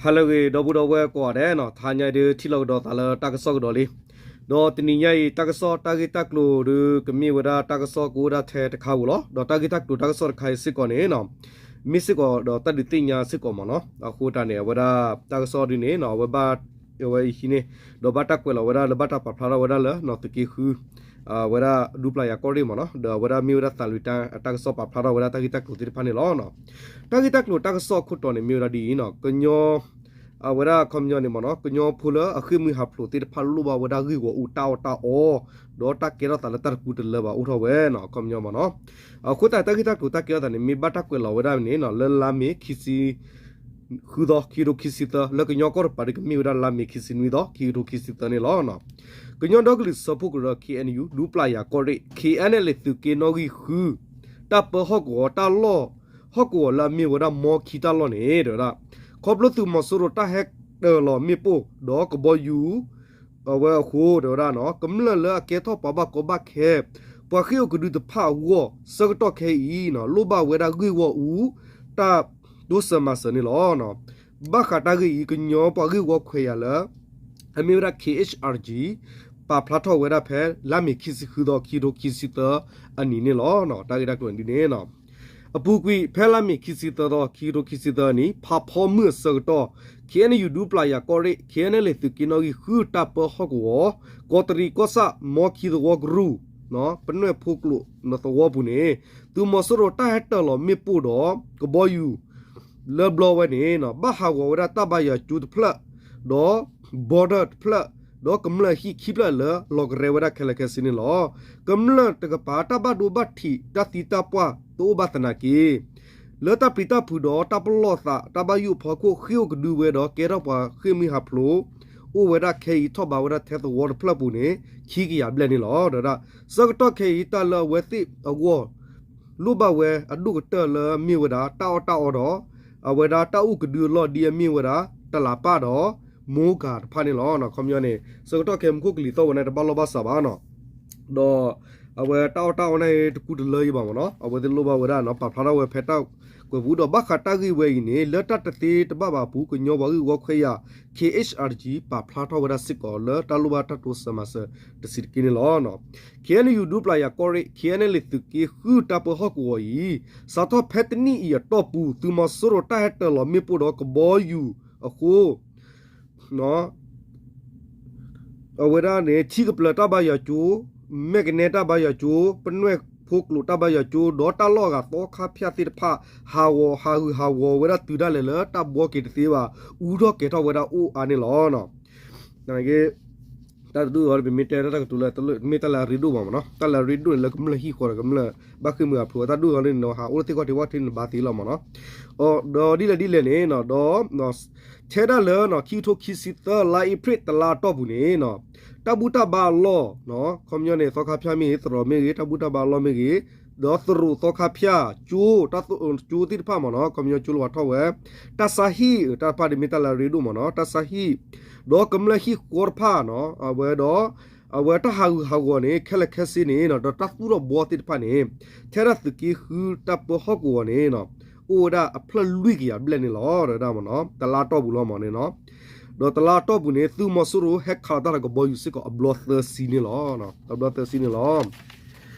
ဟါလၢအဂ့ၤ ဒီပုၢ်ဒီဝဲၢ်ကိးဂၤဒဲးနီၤ, တဟါညါအံၤဒုး ထံၣ်လိာ်ကဒီးသးလၢတၢ်ကစီၣ်ကဒီးလံ. ဒီးတနံၤညါအံၤ တၢ်ကစီၣ်တၢ်ဂ့ၢ်တၢ်ကျိၤဒုး ကမ့ၢ်ဝဲဒၣ်တၢ်ကစီၣ်ကအိၣ်ဒၣ်ထဲတခါဧိၤလီၤ. ဒီးတၢ်ဂ့ၢ်တၢ်ကျိၤတၢ်ကစီၣ်တခါအံၤစ့ၢ်ကီးန့ၣ်နီၤ မ့ၢ်စ့ၢ်ကီးဒီးတၢ်ဒုးသ့ၣ်ညါစ့ၢ်ကီးမ့ၢ်နီၤ. အဃိတၢ်န့ၣ် အဝဲဒၣ်တၢ်ကစီၣ်ဒုးန့ၣ်နီၤ အဝဲဘၣ် အဝဲအံၤဟံးန့ၢ် ဒီးဘၣ်တၢ်ကွဲးလီၤဝဲဒၣ်လၢဘၣ်တၢ်ပာ်ဖျါထီၣ်ဝဲဒၣ်လၢနီၤ သုးက့ဃု အဝဲဒၣ်ဒူပျၢ်ယၤကီၢ်ရ့ၣ်မ့ၢ်နီၤ, ဒီးအဝဲဒၣ်မ့ၢ်ဝဲဒၣ်သးလွံၢ်တၢ်အတၢ်ကစီၣ်ပာ်ဖျါထီၣ်ဝဲဒၣ်တၢ်ဂ့ၢ်တၢ်ကျိၤသ့ၣ်တဖၣ်န့ၣ်လီၤ. တၢ်ဂ့ၢ်တၢ်ကျိၤတၢ်ကစီၣ်အခိၣ်တီန့ၣ် မ့ၢ်ဝဲဒၣ်ဒ်အံၤနီၤ ကညီ အဝဲဒၣ်ခီပညီန့ၣ်မ့ၢ်နီၤ ကညီဖိလၢအဃ့ၢ်မှံဟးဖျိးသ့ၣ်တဖၣ်လိၣ်ဘၣ်ဝဲဒၣ်ဂ့ၢ်ဂီၤအူတၢ်အီၣ်တၢ်အီ ဒီးတၢ်ကဲထီၣ်သးလၢတၢ်တကူတလၢဘၣ်အိၣ်ထီၣ်ဝဲနီၤ ခီပညီမ့ၢ်နီၤ. အဃိသတးတၢ်ဂ့ၢ်တၢ်ကျိၤတၢ်ကဲထီၣ်သးန့ၣ် မ့ၢ်ဘၣ်တၢ်ကွဲးလီၤဝဲဒၣ်န့ၣ်နီၤ လၢလါမ့ၤခံဆံ ဃုသီ ခံကထိခံဆံသၢ လၢကညီကီၢ်တပၤဒီးကမ့ၢ်ဝဲဒၣ်လါမ့ၤခံဆံနွံသီ ခံကထိခံဆံသၢန့ၣ်လီၤ. ကညီဒီကလုာ်စၢဖှိၣ်ကရၢ ခ့ၣ်အဲၣ်ယူၣ် ဒူပျၢ်ယၤကီၢ်ရ့ၣ် ခ့ၣ်အဲၣ်ယူၣ် သုးက့နီၣ်ဂံၢ်ဃု တၢ်ပၢဟီၣ်ကဝီၤတၢ်လီၢ် ဟီၣ်ကဝီၤလၢအမ့ၢ်ဝဲဒၣ်မီခံတၢ်လီၢ်န့ၣ် တဲဝဲဒၣ် ခီဖျိသုးမီၤစိရိၤတၢ်ဟဲတၢၤလီၤမ့ၣ်ပိၢ်ဒီးကဘီယူၤ အဝဲအဃိ တဲဝဲဒၣ်နီၤ ကမျၢၢ်လၢအကဲထီၣ်ပှၤဘၣ်ကီဘၣ်ခဲ ပှၤဃ့ၢ်အိၣ်ကဒုတဖၣ်အဂီၢ် ဆၢကတီၢ်ခဲအံၤ လိၣ်ဘၣ်ဝဲဒၣ်ဂ့ၢ်ဂီၢ်အူ တၢ်တိစၢၤမၤစၢၤန့ၣ်လီၤ. ဘၣ်ဃးတၢ်ဂ့ၢ်အံၤ ကညီပှၤဂ့ၢ်ဝီခွဲးယာ်လၢ အမ့ၢ်ဝဲဒၣ် ခ့ၣ်အ့ၣ်အၣ်အၣ်ကၠံ ပာ်ဖျါထီၣ်ဝဲဒၣ်ဖဲလါမ့ၤခံဆံဃုသီ ခံကထိခံဆံသၢအနံၤန့ၣ်လီၤ. တၢ်ဂ့ၢ်တၢ်ကျိၤဒ်န့ၣ် အပူၤကွံာ် ဖဲလါမ့ၤခံဆံသၢသီ ခံကထိခံဆံသၢအနံၤ ဖးဖီမုၢ်အဆၢကတီၢ် ခ့ၣ်အဲၣ်ယူၣ် ဒူပျၢ်ယၤကီၢ်ရ့ၣ် ခ့ၣ်အဲၣ်ယူၣ် သုးက့နီၣ်ဂံၢ်ဃု တၢ်ပၢဟီၣ်ကဝီၤ ကီးတရံးကီၢ်ဆၣ် မီခံသဝီကရူၢ် ပနွဲၣ်ဖိကျိာ်သဝီပူၤန့ၣ် သုးမီၤစိရိၤတၢ်ဟဲတၢၤလီၤမ့ၣ်ပိၢ်ဒီး ကဘီယူၤ လၢဘျီဝဲန့ၣ် ဘၣ်ဟးဂီၤဝဲဒၣ်တၢ်ဘါယွၤကၠိတဖျၢၣ် ဒီး border တဖျၢၣ် ဒီးကမျၢၢ်ဟံၣ်ခံဖျၢၣ်လၢလီၤကရဲဝဲဒၣ်ခဲလၢာ်ခဲဆ့န့ၣ်လီၤ. ကမျၢၢ်တကပၤ တၢ်ဘၣ်ဒိဘၣ်ထံး တၢ်သံတၢ်ပှၢ်တအိၣ်ဘၣ်သနာ်က့ လၢတၢ်ပျံၤတၢ်ဖုးဒီးတၢ်ပလီၢ်သး တၢ်ဘၣ်ယိၣ်အဖီခိၣ် ဃ့ၢ်အိၣ်ကဒုဝဲဒီးကဲထီၣ်ပှၤဃ့ၢ်မှံဟးဖျိး အိၣ်ဝဲဒၣ်ခဲအံၤ ထီၣ်ဘးဝဲဒၣ်ထဲသဝီတဖျၢၣ်ပူၤန့ၣ် ခံကယၤဘျဲၣ်န့ၣ်လီၤ. ဒီးဒၣ် ဆၢကတီၢ်ခဲအံၤ တၢ်လၢအဝဲသ့ၣ်အဂီၢ် လိၣ်ဘၣ်ဝဲအဒိၣ်ကတၢၢ်လၢအမ့ၢ်ဝဲဒၣ် တၢ်အီၣ်တၢ်အီဒီး အဝဲဒၣ်တၢ်အိၣ်ကဒုအလီၢ်ဒ်အမ့ၢ်ဝဲဒၣ် တလးပၢ်ဒီး မိကၤတဖၣ်န့ၣ်လီၤ. ခီပညီန့ၣ် ဆၢကတီၢ်ခဲအံၤ မူခိၣ်ကလံၤသီၣ်ဝဲန့ၣ် တဘၣ်လီၢ်ဘၣ်စးဘၣ်နီၤ ဒီး အဝဲတၢ်အီၣ်တၢ်အီန့ၣ် တကူတလၢယံၤဘၣ်မ့ၢ်နီၤ အဝဲသ့ၣ်လိၣ်ဘၣ်ဝဲဒၣ်နီၤ ပာ်ဖျါထီၣ်ဝဲဖဲတၢ်ကွဲးပူၤ ဒီးဘၣ်ဃးတၢ်ဂ့ၢ်ဝဲအံၤန့ၣ် လၢတၢ်တသ့တဘၣ်ဘၣ်အပူၤ ကညီပှၤဂ့ၢ်ဝီခွဲးယာ် ခ့ၣ်အ့ၣ်အၣ်ကၠံ ပာ်ဖျါထီၣ်ဝဲဒၣ်စ့ၢ်ကီးလၢတၢ်လိၣ်ဘၣ်တၢ်တိစၢၤမၤစၢၤတဆံးတက့ၢ်န့ၣ်လီၤ. ခ့ၣ်အဲၣ်ယူၣ် ဒူပျၢ်ယၤကီၢ်ရ့ၣ် ခ့ၣ်အဲၣ်ယူၣ် သုးက့ဃုတၢ်ပၢဟီၣ်ကဝီၤအံၤ စးထီၣ်ဖဲတနံၣ်အံၤအတီၢ်ပူၤ သုးမီၤစိရိၤတၢ်ဟဲတၢၤလီၤမ့ၣ်ပိၢ်ဒီးကဘီယူၤအဃိ အဝဲဒၣ်န့ၣ် ထံကပျၢၤတၢ်ဘါယွၤကၠိ, မဲၢ်ကနဲတၢ်ဘါယွၤကၠိ, ပနွဲၣ်ဖိကျိာ်တၢ်ဘါယွၤကၠိ ဒီးတၢ်လီၢ်အဂၤသီခါဖၠၣ်သ့ၣ်တဖၣ် ဟးဂီၤဟးဂူာ်ဟးဂီၤဝဲဒၣ်တုၤဒၣ်လဲာ်လၢတၢ်ဘှီက့ၤတသ့ဘၣ် အူထီၣ်ကဲၤထီၣ်ဝဲဒၣ်အိၣ်အါန့ၣ်လီၤ. တၢ်တဒူၣ်အံၤ ပမ့ၢ်တဲတၢ်ကတိၤလၢ မ့ၢ်တၢ်လၢအရ့ဒိၣ်မးမ့ၢ်နီၤ တၢ်လၢအရ့ဒိၣ်န့ၣ်လၢကမျၢၢ်ဟံၣ်ဃီဒီးကမျၢၢ်ဘၣ်ဃ့ၢ်မှံဟးဖျိး တၢ်ဒိၣ်အံၤန့ၣ် ဟးအိၣ်လၢသ့ၣ်ခီၣ်ထံးဝၣ်ထံးန့ၣ် နဘါသ့လီၤမ့ၢ်နီၤ ဒီးဒ်လဲၣ်ဒ်လဲၣ်န့ၣ် ဒီး ထဲဒၣ်လၢ ခံကထိခံဆံသၢ လါအ့ဖြ့ၣ်တလါအတီၢ်ပူၤန့ၣ် တၢ်ဘူၣ်တၢ်ဘါအလီၢ် ခီပညီန့ၣ် သီခါဖၠၣ်မ့ၢ်ဂ့ၤ သရိာ်မ့ၢ်ဂ့ၤ တၢ်ဘူၣ်တၢ်ဘါအလီၢ်မ့ၢ်ဂ့ၤ ဒီးသရိာ်သီခါဖၠၣ် ကၠိ တၢ်ကၠိသ့ၣ်တဖၣ်မ့ၢ်နီၤ ခီပညီကၠိလၢပှၤထီၣ်ဝဲ တၢ်ဆါဟံၣ် တၢ်တဖၣ်ဒ်မ့ၢ်တၢ်လၢအရ့ဒိၣ်မ့ၢ်နီၤ တၢ်ဆါဟံၣ် ဒီးကမျၢၢ်ဟံၣ်ဃီတဖၣ်နီၤ အဝဲဒီး အဝဲတၢ်ဟးဂူာ်ဟးဂီၤန့ၣ် ခဲလၢာ်ခဲဆ့န့ၣ် ဒီးတၢ်သူၣ်ထီၣ်ဘှီသ့ၣ်တဖၣ်န့ၣ် ထဲဒၣ်သုးက့ဃုတၢ်ပၢဟီၣ်ကဝီၤန့ၣ် အိၣ်ဝဲဒၣ်အဖျၢၣ်လွံၢ်ကယၤဘျဲၣ်န့ၣ်လီၤ တဲဝဲဒၣ်မ့ၢ်နီၤ တလါအတီၢ်ပူၤလီၤမ့ၢ်န့ၣ်နီၤ ဒီးတလါအတီၢ်ပူၤန့ၣ် သုးမီၤစိရိၤဟဲခးလီၤတၢ်ဒီးကဘီယူၤစ့ၢ်ကီးအဘျီသၢဆံန့ၣ်လီၤ အဘျီသၢဆံန့ၣ်လီၤ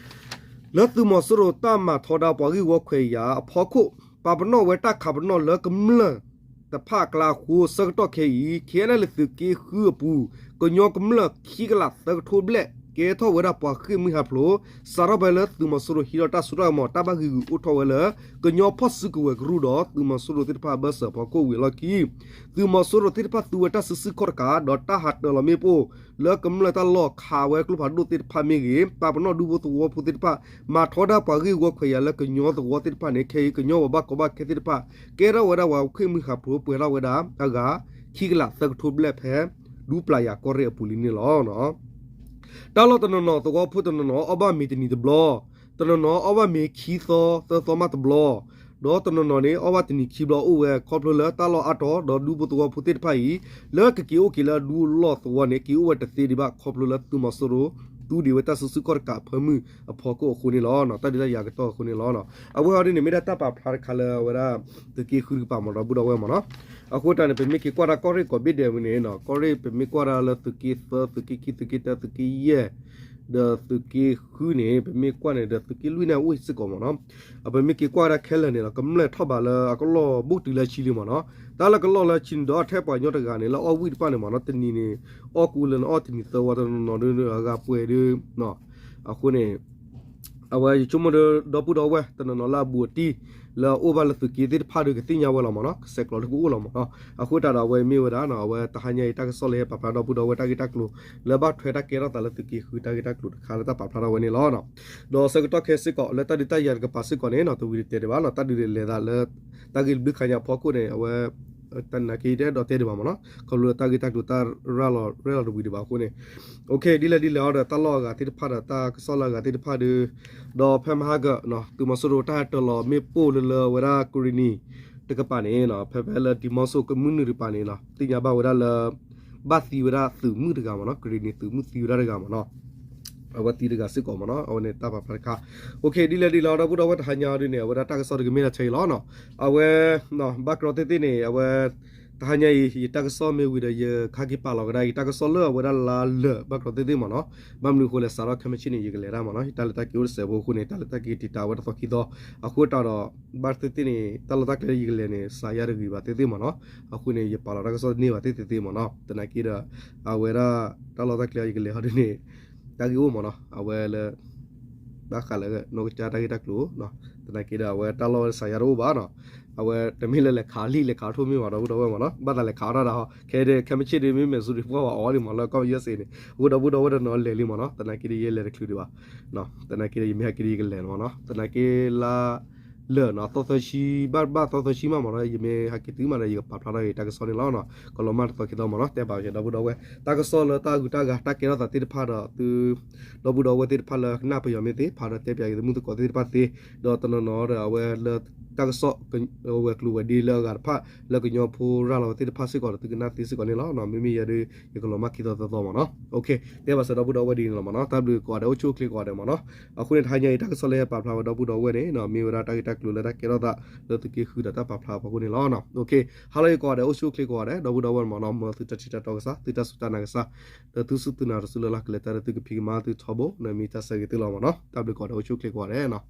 လၢသုးမီၤစိရိၤတၢ်မၤထီဒါပှၤဂ့ၢ်ဝီခွဲးယာ်အဖီခိၣ် ပာ်ပနီၣ်ဝဲတၢ်ခးပနီၣ်လၢကမျၢၢ်တဖၣ်အကျါအဃိ ဆၢကတီၢ်ခဲအံၤ ခ့ၣ်အဲၣ်ယူၣ် သုးက့ဃုအပူၤ ကညီကမျၢၢ်ခံကလးသၢကထိဘျဲၣ် ကဲထီၣ်ဝဲဒၣ်ပှၤဃ့ၢ်မှံဟးဖျိး စးထီၣ်ဖဲလၢသုးမီၤစိရိၤဟံးထီၣ်တၢ်စိတၢ်ကမီၤ တၢ်ဘၣ်ဂံာ်ဂူာ်အိၣ်ထီၣ်ဝဲလၢ ကညီဖီၣ်စုကဝဲၤကရူၢ်ဒီး သုးမီၤစိရိၤသ့ၣ်တဖၣ်အဘၢၣ်စၢၤအဖီခိၣ်ဝံၤအလီၢ်ခံ သုးမီၤစိရိၤသ့ၣ်တဖၣ်သူဝဲတၢ်စုဆူၣ်ခီၣ်တကး ဒီးတၢ်ဟးတၢၤလီၤမ့ၣ်ပိၢ် လၢကမျၢၢ်တၢ်လီၢ်ခးဝဲကျိဖးဒိၣ်သ့ၣ်တဖၣ်မ့ၢ်ဂ့ၤ ပာ်ပနီၣ်ဒူဖိသဝီဖိသ့ၣ်တဖၣ် မၤထီဒါပှၤဂ့ၢ်ဝီခွဲးယာ်လၢကညီသဝီသ့ၣ်တဖၣ်န့ၣ် ခဲအံၤကညီပှၤဘၣ်ကီဘၣ်ခဲသ့ၣ်တဖၣ် ကဲထီၣ်ဝဲဒၣ်ပှၤဃ့ၢ်မှံဟးဖျိး ပှဲၤထီၣ်ဝဲဒၣ်အဂၤ ခံကလးသၢကထိဘျဲၣ်ဖဲ ဒူပျၢ်ယၤကီၢ်ရ့ၣ်အပူၤလံန့ၣ်လီၤ. တၢ်လီၢ်တနီၤနီၤ သဝီဖိတနီၤနီၤ အီၣ်ဘၣ်မ့ၤတနံၤတဘျီ, တနီၤနီၤအီၣ်ဘၣ်မ့ၤခံသီ သၢသီမးတဘျီ, ဒီးတနီၤနီၤန့ၣ် အီၣ်ဘၣ်တနံၤခံဘျီအိၣ်ဝဲ ခီဖျိလၢတၢ်လီၢ်အါတီၤ ဒီးဒူဖိသဝီဖိသ့ၣ်တဖၣ်အံၤ လၢကက့ၤအိၣ်က့ၤလၢအဒူအလီၢ်သဝီန့ၣ် က့ၤအိၣ်ဝဲတသ့ဒံးဘၣ် ခီဖျိလၢသုးမီၤစိရိၤ သူဒံးဝဲတၢ်စုဆူၣ်ခီၣ်တကးဖၢမုၢ်အဖီခိၣ်အဃိန့ၣ်လီၤ. တၢ်ဒုးတၢ်ယၤကတီၢ်အဃိန့ၣ်လီၤ. အဝဲအံၤဒ်န့ၣ် မ့ၢ်ဒၣ်တၢ်ပာ်ဖျါတခါလၢအဝဲဒၣ် သုးက့ဃုတကပၤမ့ၢ်ဒီပုၢ်ဒီဝဲၢ်မ့ၢ်နီၤ. အဃိတၢ်န့ၣ် ပမ့ၢ်က့ၤကွၢ်တၢ်ကီၢ်ရ့ၣ်ကိးဘ့ၣ်ဒဲးဝံၤန့ၣ်နီၤ, ကီၢ်ရ့ၣ်ပမ့ၢ်ကွၢ်ဒၣ်လၢသုးက့သၢ, သုးက့ခံ, သုးက့တၢ, သုးက့ယဲၢ် ဒီးသုးက့ဃုန့ၣ် ပမ့ၢ်ကွၢ်န့ၣ်ဒီးသုးက့လွံၢ်န့ၣ်အိၣ်စ့ၢ်ကီးမ့ၢ်နီၤ. ပမ့ၢ်က့ၤကွၢ်ဒၣ်ခဲလၢာ်န့ၣ်ဒီး ကမျၢၢ်ထီၣ်ဘးလၢအကလီၢ်ဘူးတုၤလၢဆံလံမ့ၢ်နီၤ. တၢ်လၢကလီၢ်လၢဆံန့ၣ်ဒီး ထဲပှၤကညီတဂၤန့ၣ် လၢအီၣ်ဝံၣ်တဖၣ်န့ၣ်မ့ၢ်နီၤ, တနံၤန့ၣ် အီၣ်ကူလၢနအီၣ်တနံၤသၢဝီ တနီၤနီၤဒုးအဂၤပှဲၤဒုး အဃိန့ၣ် အဝဲယဆိကမိၣ်ဒီး ဒီပုၢ်ဒီဝဲၢ်တနီၤနီၤလၢအဘူးအတံၢ် လၢအအိၣ်ဘၣ်လၢသုးက့သ့ၣ်တဖၣ်ဒီးကသ့ၣ်ညါဝဲလီၤမ့ၢ်နီၤ, ကဆဲးကျိးလၢကအိၣ်လီၤမ့ၢ်နီၤ. အဃိတၢ်ဒီးအဝဲမ့ၢ်ဝဲဒၣ်နီၤ, အဝဲတဟါညါအံၤတၢ်ကစီၣ်လၢဟဲပာ်ဖျါဒီပုၢ်ဒီဝဲၢ်တၢ်ဂ့ၢ်တၢ်ကျိၤ လၢဘၣ်ထွဲတၢ်ကဲထီၣ်သးလၢသုးက့ဃုတၢ်ဂ့ၢ်တၢ်ကျိၤတခါလၢတၢ်ပာ်ဖျါထီၣ်ဝဲန့ၣ်လီၤ. ဒီးဆၢကတီၢ်ခဲစ့ၢ်ကီး လၢတၢ်ဒုးတၢ်ယၤတကပၤစ့ၢ်ကီးန့ၣ်နီၤ, တဝံၤတတဲဒံးဘၣ်နီၤ, တၢ်ဒုးလဲၤသးလၢ တၢ်ဂ့ၢ်တဘျုးခါညါအဖီခိၣ်န့ၣ် အဝဲ တနာ်က့တအဲၣ်ဒိးတဲဒံးဘၣ်မ့ၢ်နီၤ, ခီဖျိလၢတၢ်ဂ့ၢ်တၢ်ကျိၤတၢ်ရၤလီၤရဲၣ်လီၤတဝံၤဒံးဘၣ်အဃိန့ၣ် ဒ်လဲၣ်ဒ်လဲၣ်အီၤဒီးတၢ်လီၢ်အဂၤသ့ၣ်တဖၣ်ဒီးတၢ်ကစီၣ်လၢအဂၤသ့ၣ်တဖၣ်ဒီး ဒီးဖဲမဟါက သုးမီၤစိရိၤတၢ်ဟဲတၢၤလီၤမ့ၣ်ပိၢ်လၢလၢဝဲဒၣ်ကရံၣ်နံၤတကပၤန့ၣ် ဖဲဖဲလၢဒံမီစိကမုၢ်နုာ်တကပၤန့ၣ် သ့ၣ်ညါဘၣ်ဝဲဒၣ်လၢ ဘၣ်သံဝဲဒၣ်သုးမုၣ်တဂၤမ့ၢ်နီၤ, ကရံၣ်နံၤသုးမုၣ်သံဝဲဒၣ်တဂၤမ့ၢ်နီၤ, အဝဲသံတဂၤစ့ၢ်ကီးမ့ၢ်နီၤ, အဝဲန့ၣ်တၢ်ပာ်ဖျါတခါ ဒ်လဲၣ်ဒ်လဲၣ်အီၤ ဒီပုၢ်ဒီဝဲၢ်တဟါညါအီၤဒ်န့ၣ် အဝဲဒၣ်တၢ်ကစီၣ်တကမ့ၢ်ဒၣ်ထဲအံၤလီၤနီၤ, အဝဲ ဘၣ်ကြီသ့ၣ်သ့ၣ်န့ၣ် အဝဲ တဟါညါအံၤ ယတၢ်ကစီၣ်မ့ၢ်ဝံၤဒီး ယခါက့ၤပာ်လီၤကဒါ ယတၢ်ကစီၣ်လၢအဝဲဒၣ်လါလၢာ်ဘၣ်ကြီသ့ၣ်သ့ၣ်မ့ၢ်နီၤ, ဘၣ်မနုၤအဃိလဲၣ် စးထီၣ်ခဲမုၢ်ဆ့ၣ်န့ၣ် ယကလဲၤတၢ်မ့ၢ်နီၤ, ယတၢ်လဲၤတၢ်က့ၤအိၣ်တစဲးဖိအဃိန့ၣ် တၢ်လဲၤတၢ်က့ၤတံာ်တာ်ဝဲတသီခံသီ, အဃိတၢ်ဒီး ဘၣ်သ့ၣ်သ့ၣ်န့ၣ် တၢ်လီၢ်တၢ်ကျဲလၢယကလဲၤန့ၣ် စးယါတဂ့ၤဘၣ်သ့ၣ်သ့ၣ်မ့ၢ်နီၤ, အဃိန့ၣ် ယပာ်လီၤတၢ်ကစီၣ်တန့ၢ်ဘၣ်သ့ၣ်သ့ၣ်မ့ၢ်နီၤ, သနာ်က့ဒီး အဝဲဒၣ် တၢ်လီၢ်တၢ်ကျဲလၢယကလဲၤဟီဒ်န့ၣ် တၢ်ဂ့ၢ်အိၣ်မ့ၢ်နီၤ, အဝဲလၢ ဘၣ်ဃးလၢနီၢ်ကစၢ်တၢ်ဂ့ၢ်တၢ်ကျိၤ, သနာ်က့ဒီး အဝဲတၢ်လီၢ်ဝဲဒၣ်စးယါတအိၣ်ဘၣ်နီၤ, အဝဲတမ့ၢ်လၢလဲၤခးလံာ်လဲၤခးထိၣ်မ့ၢ်ဘၣ် ဒီပုၢ်ဒီဝဲၢ်မ့ၢ်နီၤ, ဘၣ်သးလဲၤခးထီၣ်ဒၣ်ဟီ ခဲဒ်ခဲမုၢ်ဆ့ၣ်ဒ်မ့ၢ်မဲာ်စူၤဒ်ပှၢ်ဝဲအီၤဒ်မ့ၢ်လၢကီၢ်ပယီၤစ့ၢ်န့ၣ် အဃိဒီပုၢ်ဒီဝဲၢ်တနီၤလဲၤလံမ့ၢ်နီၤ, သနာ်က့ဒီးယဲလဲၤတချုးဒံးဘၣ်, သနာ်က့ဒီးယမ့ၢ်ဟဲက့ၤဒီးယကလဲၤမ့ၢ်နီၤ, သနာ်က့လါ လၢာ်နီၤ သီသၢဆံ ဘၣ်ဘၣ်သီသၢဆံမးမ့ၢ်နီၤ, ယမ့ၢ်ဟဲက့ၤတုၤမးဒီး ယကပာ်ဖျါထီၣ်က့ၤတၢ်ကစီၣ်န့ၣ်လီၤ. ကလီၤမၢ်တသီခံသီမ့ၢ်နီၤ, တဲဘၣ်က့ၤဒီပုၢ်ဒီဝဲၢ် တၢ်ကစီၣ်လၢတၢ်အဂုၤတၢ်အဂၤ တၢ်ကဲထီၣ်သးသ့ၣ်တဖၣ်ဒီးသု ဒီပုၢ်ဒီဝဲၢ်သ့ၣ်တဖၣ်လၢကနၢ်ပယီၤမ့ၢ်သ့ ဖးဒီးတဲပၠးက့ၤသုမုၣ်သကိးသ့ၣ်တဖၣ်သ့, ဒီးတနီၤနီၤဒီးအဝဲလၢ တၢ်ကစီၣ် ဝဲၤကျိၤဝဲၤဒ့လၢအဂၤတဖၣ် လၢကညီဖိရၤလီၤဝဲသ့ၣ်တဖၣ်စ့ၢ်ကီးဒီး သုကနၣ်သ့စ့ၢ်ကီးန့ၣ်လီၤ. မ့မ့ၢ်ယဲဒၣ် ယကလီၤမၢ်ခံသီသၢသီမ့ၢ်နီၤ. တဲဘၣ်စၢၤဒီပုၢ်ဒီဝဲၢ်ဒ်န့ၣ်လီၤမ့ၢ်နီၤ, တၢ်ဘျုးကိးဂၤဒဲး အိၣ်ဆူၣ်အိၣ်ချ့ကိးဂၤဒဲးမ့ၢ်နီၤ. အဃိန့ၣ် တဟါညါအံၤ တၢ်ကစီၣ်လၢဟဲပာ်ဖျါဝဲဒီပုၢ်ဒီဝဲၢ်န့ၣ် မ့ၢ်ဝဲဒၣ်တၢ်ဂ့ၢ်တၢ်ကျိၤလၢတၢ်ကဲထီၣ်သးလၢသုးက့ဃုဒီးတၢ်ပာ်ဖျါအဖီခိၣ်န့ၣ်လီၤ. ဟါလၢအဂ့ၤကိးဂၤဒဲး အိၣ်ဆူၣ်အိၣ်ချ့ကိးဂၤဒဲး ဒီပုၢ်ဒီဝဲၢ်မ့ၢ်နီၤ, မ်သုတၢ်ထံၣ်တၢ်တီကစၢ် သုတၢ်စူၢ်တၢ်နာ်ကစၢ် ဒီးသုစူၢ်သုနာ်တစူၢ်လၢ်လၢ် ကလဲၤတၢ်ဒီးသုကဖံးကမၤသုထီဘိ နမ့ၢ်တၢ်ဆၢဂ့ၤသုလီၤမ့ၢ်နီၤ. တၢ်ဘျုးကိးဂၤဒဲး အိၣ်ဆူၣ်အိၣ်ချ့ကိးဂၤဒဲးနီၤ.